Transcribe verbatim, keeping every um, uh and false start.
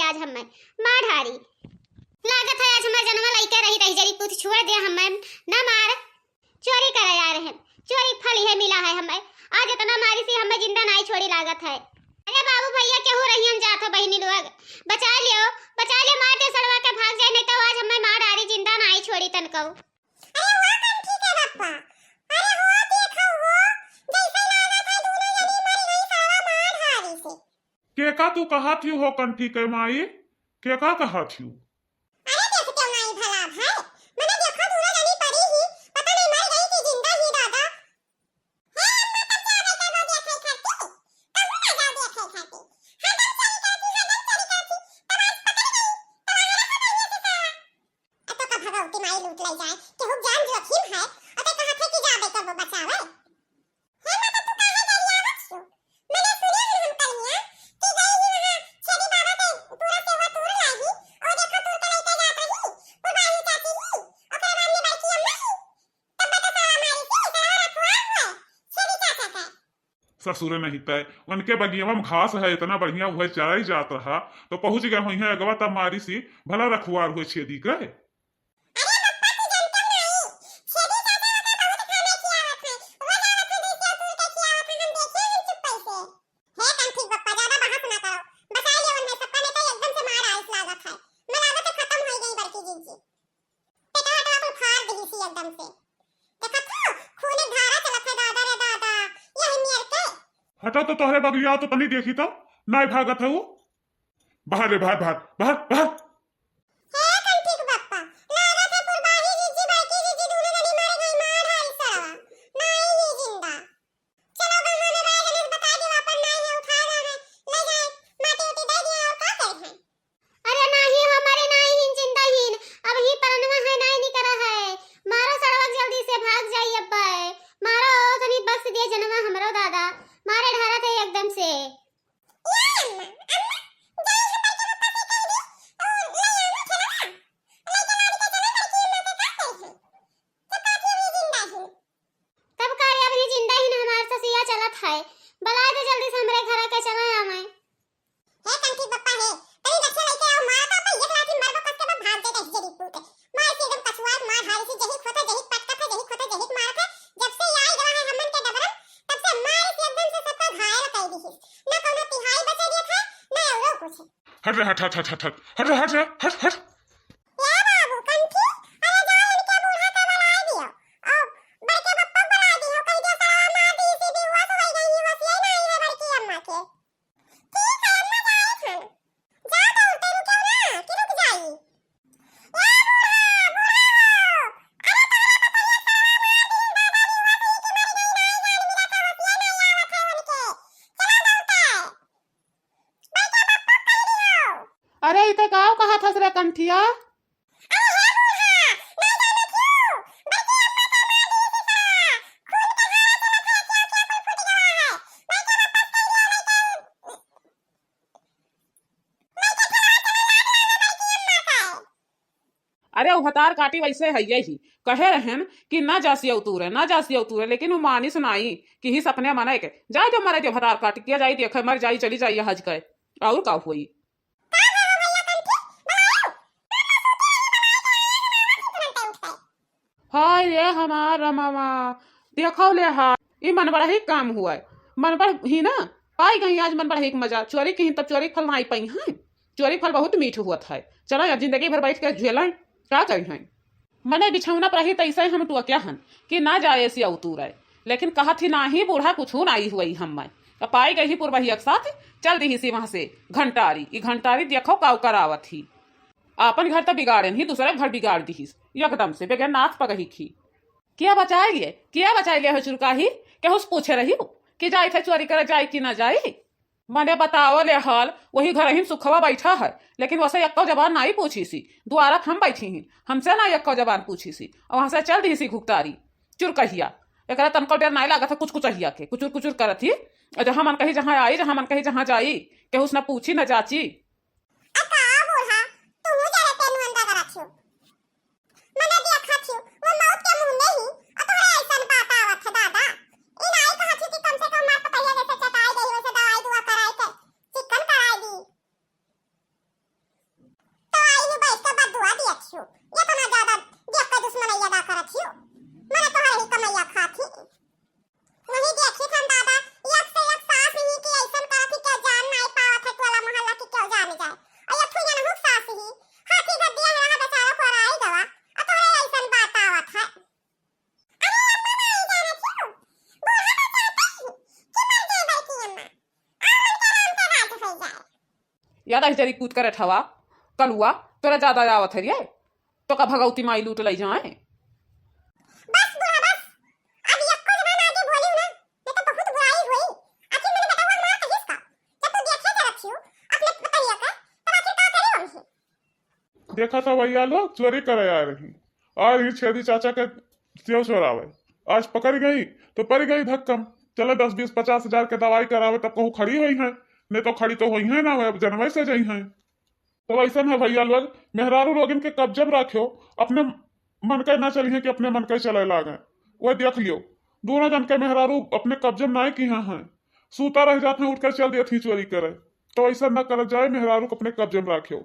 आज हम्मै मार ढारी। लागत है आज हम्मै जनवा लइके रही, रही जरी पूत छोड़ दे हम्मै, ना मार। चोरी करे आए रहे, चोरी फल इहे मिला है हम्मै। आज इतना मारी सी हम्मै जिंदा नाई छोड़ी लागत है। अरे बाबू भैया केहू रहियन जात हो बहिनी लोग, बचा लियो, बचा लियो, मार दे सड़वा के भाग जाए, नहीं तो आज हम्मै मार डारी जिंदा नाई छोड़ी तनको। अरे वाह कंठी के बप्पा, अरे हो देखो हो, जैसे लागत है दोनों जनी मर गई सड़वा मार डारी से। के का तू कहत हियो हो कंठी के माई? के का कहत हियो? अरे देखते हो नाई भला भाई, मने देखो दोनों जनी परी ही, पता नहीं मर गई कि जिंदा ही दादा। हे अम्मा, तब जावे का हो गया खाई खाती? कहूँ ना जाओ गया खाई खाती। हरदम चली जाती, हरदम चली जाती, तब आज पकड़ गई, तब आगे रखो बढ़िया से सारा। अब तो का भगवती माई लूट ले जाए, केहू जान जोखिम है, अते कहत है कि जावे का वो बचावे। हे माता, तू काहे गरियावत हो? मने सुने हन हम कलिया कि गई ही वहाँ छेदी बाबा के पूरा सेवा तूर लागी, ओ देखो तूर के लइके जात रही, पुरबाही चाची ही, ओकरे बाद में बड़की अम्मा ही। तब बता साला मारी से, साला रखवार हुआ, छेदी चाचा का। ससुरे नहीं तय, उनके बगियवा में घास है, इतना बढ़िया हुए चराई जात रहा, तो पहुँच गए हुई हैं अगवा, तब मारी सी, भला रखवार हुए छेदी के। अरे पप्पा, तू जानते नहीं, छेदी चाचा ओके बहुत खाना खियावत है, रोज आवत है, देसी और तूर के खियावत है, हम देखे हैं चुप्पे से। हे कंठी पप्पा, ज्यादा बहस ना करो, बचा लियो उनमें सबका, नहीं तो एकदम से मार आइस लागत है, मैं लागत है खत्म हो गई बड़की जिज्जी। पेटवा वेटवा कुल फाड़ दिहिसी एकदम से। देखत हो, खूने धारा चलत है दादा रे दादा, यही नियर के। हटा तो तोहरे बगलिया तो तनी देखी तो, नाई भागत है वो। बाहर रे, बाहर, बाहर, बाहर, बाहर। हे कंठी के बप्पा, लागत है पुरबाही जिज्जी, बड़की जिज्जी दोनों जनी मारे गई मार है ई सरवा। नाई ही जिंदा। चलो गंगा में रह गए, बता दियो अपन नाई है, उठा लावे, ले जाए, माटी उटी दे दिया और का करे हैं? अरे नाही, हमारे नाही हिन जिंदा हिन, अब ही परनवा है नाही निकरा है। मारो सड़वक जल्दी से भाग जाई अब्बे। मारो ओ जनी बख्श दिए जनवा हमरो दादा, मारे ढारत है एकदम से। ए अम्मा, अम्मा, जाई हम बड़के पप्पा से कह दी, ओ ले आवे खेलवा, ले चला दी के चला बड़की अम्मा के का कही है? तो काफी हुई जिंदा हिन। तब का रे, अबही जिंदा ही न हमार ससिया चलत है। बलाए दे जल्दी से हमरे घरा के चला आवे। हे कंठी पप्पा हे, तनी रक्षा लेके आओ, मार तो अपन एक लाठी मारबो कस के बस भाग दे दे जरी पूत। मार से एकदम कछुआ मार हारी से जही खोता जही पटकत है, जही खोता जही मारत है। जब से ये आई गवा है हमन के डबरन, तब से मार से एकदम से सबका घायल कर दी। ना कोनो तिहाई बचे दिए था, ना औरो कुछ। हट रे, हट, हट, हट, हट, हट। हट रे, हट रे, हट, हट। ए बाबू, कंठी, अरे जाओ इनके बूढ़ा के बुलाए दियो। और बड़के पप्पा बुलाए दियो, कह दियो, "सरवा मार दी, इसी बेहोश हो गई, होश यही नहीं है बड़की अम्मा के।" ठीक है, अम्मा जाए खान। जा दौड़ते रुके ना, कि रुक जाई। ए बूढ़ा, बूढ़ा हो, अरे तोहरा पतैया सरवा मार दी, दादा बेहोश हुई कि मर गई, नहीं जान मिला था, होश यही नहीं आवत है उनके। चला दौड़ते। अरे, ई ते काव कहत हस रे कंठिया? अरे, उ भतार काटी वैसे है यही। कहे रहन कि ना जासिया उतूरे, ना जासिया उतूरे, लेकिन उ मानिस नाई कि ही सपने मने के। जाए दे मरे दे भतार काटी, किया जाई देखे, मर जाई, चली जाई हज के। और का होई? हाय रे हमार रमवा, देखो ले हा, ई मन बड़ा ही काम हुआ है। मन बड़ ही ना, पाई गई आज मन बड़ा ही मजा। चोरी की तब चोरी फल ना आई पाई हैं। चोरी फल बहुत मीठ हुआ था। चला यार, जिंदगी भर बैठ के झेलें, का करी हैं। मने बिछौना पर ही तैसे हम टुअक्या हन कि ना जाए से अवतूर है, लेकिन कहत ही नाही बूढ़ा कुछू नाही हुई हम्मै। अब पाई गई ही पुरबहिया के साथ, चल दिहिसी वहाँ से घंटारी। ई घंटारी देखो काउ करावत ही। आपन घर त बिगाड़ेन ही, दूसरे घर बिगाड़ दिहिस एकदम से, बगैर नाथ पगही खी। किया बचाए लिए, किया बचाए लिए हो चुरकाही? केहू से पूछे रही हो कि जाई थे चोरी करे, जाई कि ना जाई? मने बताओ ले हाल, वही घर ही सुखवा बैठा है, लेकिन वसे एक्को जबान नाई पूछी सी। दुआरत हम बैठी ही, हमसे ना एक्को जबान पूछी सी, और वहाँ से चल दी सी घुगतारी। चुरकहिया, एकरा तनको डर नाई लागत है कुछ कुचहिया के, कुचुर कुचुर करत ही। और जहाँ मन कही जहाँ आई, जहाँ मन कही जहाँ जाई, केहू से ना पूछी ना जाची। आ का बूढ़ा, तू जरा तेनु अंडा करत हो। मने देखत हियो, वो मौत के मुंह में ही, आ तोहरे ऐसन बात आवत है दादा। ई नाई कहत हियो कि कम से कम मार पतैया जैसे चटाई गई, वैसे दवाई दुआ कराई के, चिकन कराई दी। छियो। इतना ज्यादा देख के दुश्मनैया दा करत हियो। मने तोहरे ही कमैया खात ही। वही देखी थन दादा, एक से एक सास ही कि ऐसन करत ही कि जान नाई पावत है, टोला मोहल्ला की क्यों जान जाए। और एक ठो जनहुक सास ही, हाथी घर दिया है, रहा बेचारा को राई दवा, और तोहरे ऐसन बात आवत है। अरे अम्मा माई जानत हियो, बूढ़ा बचाते ही कि मर जाए बड़की अम्मा, और उनके राम के राज हो जाए। याद आई जरी कूद करे ठवा, कलुआ, तोरा ज्यादा आवत है रे। तो का भगवती माई लूट लई जाए। बस बूढ़ा बस, अब यक्को जबान आगे बोलियो ना, नहीं तो बहुत बुराई होई। आखिर मैंने बेटा हुआ मार कहिस का, जब तू देखे के रखियो अपने पतरिया का, तब आखिर का करे वही। देखा था भैया लोग चोरी करे आ रही, आ रही छेदी चाचा के सेव चोरावे। आज पकड़ गई तो पड़ गई धक्कम। चलो दस बीस पचास हजार के दवाई करावे तब कहूँ खड़ी होई है, नहीं तो खड़ी तो होई है ना, अब जनवे से जाई है। तो ऐसन है भैया लोग, मेहरारू लोगन के कब्जे में राख्यो, अपने मन के ना चलिए कि अपने मन के चले लागे। वह देख लियो, दोनों जन के मेहरारू अपने कब्जे में नाय की हैं, सूता रह जात हैं, उठ कर चल देत ही चोरी करे। तो ऐसा ना करत जाए, मेहरारू को अपने कब्जे में राख्यो।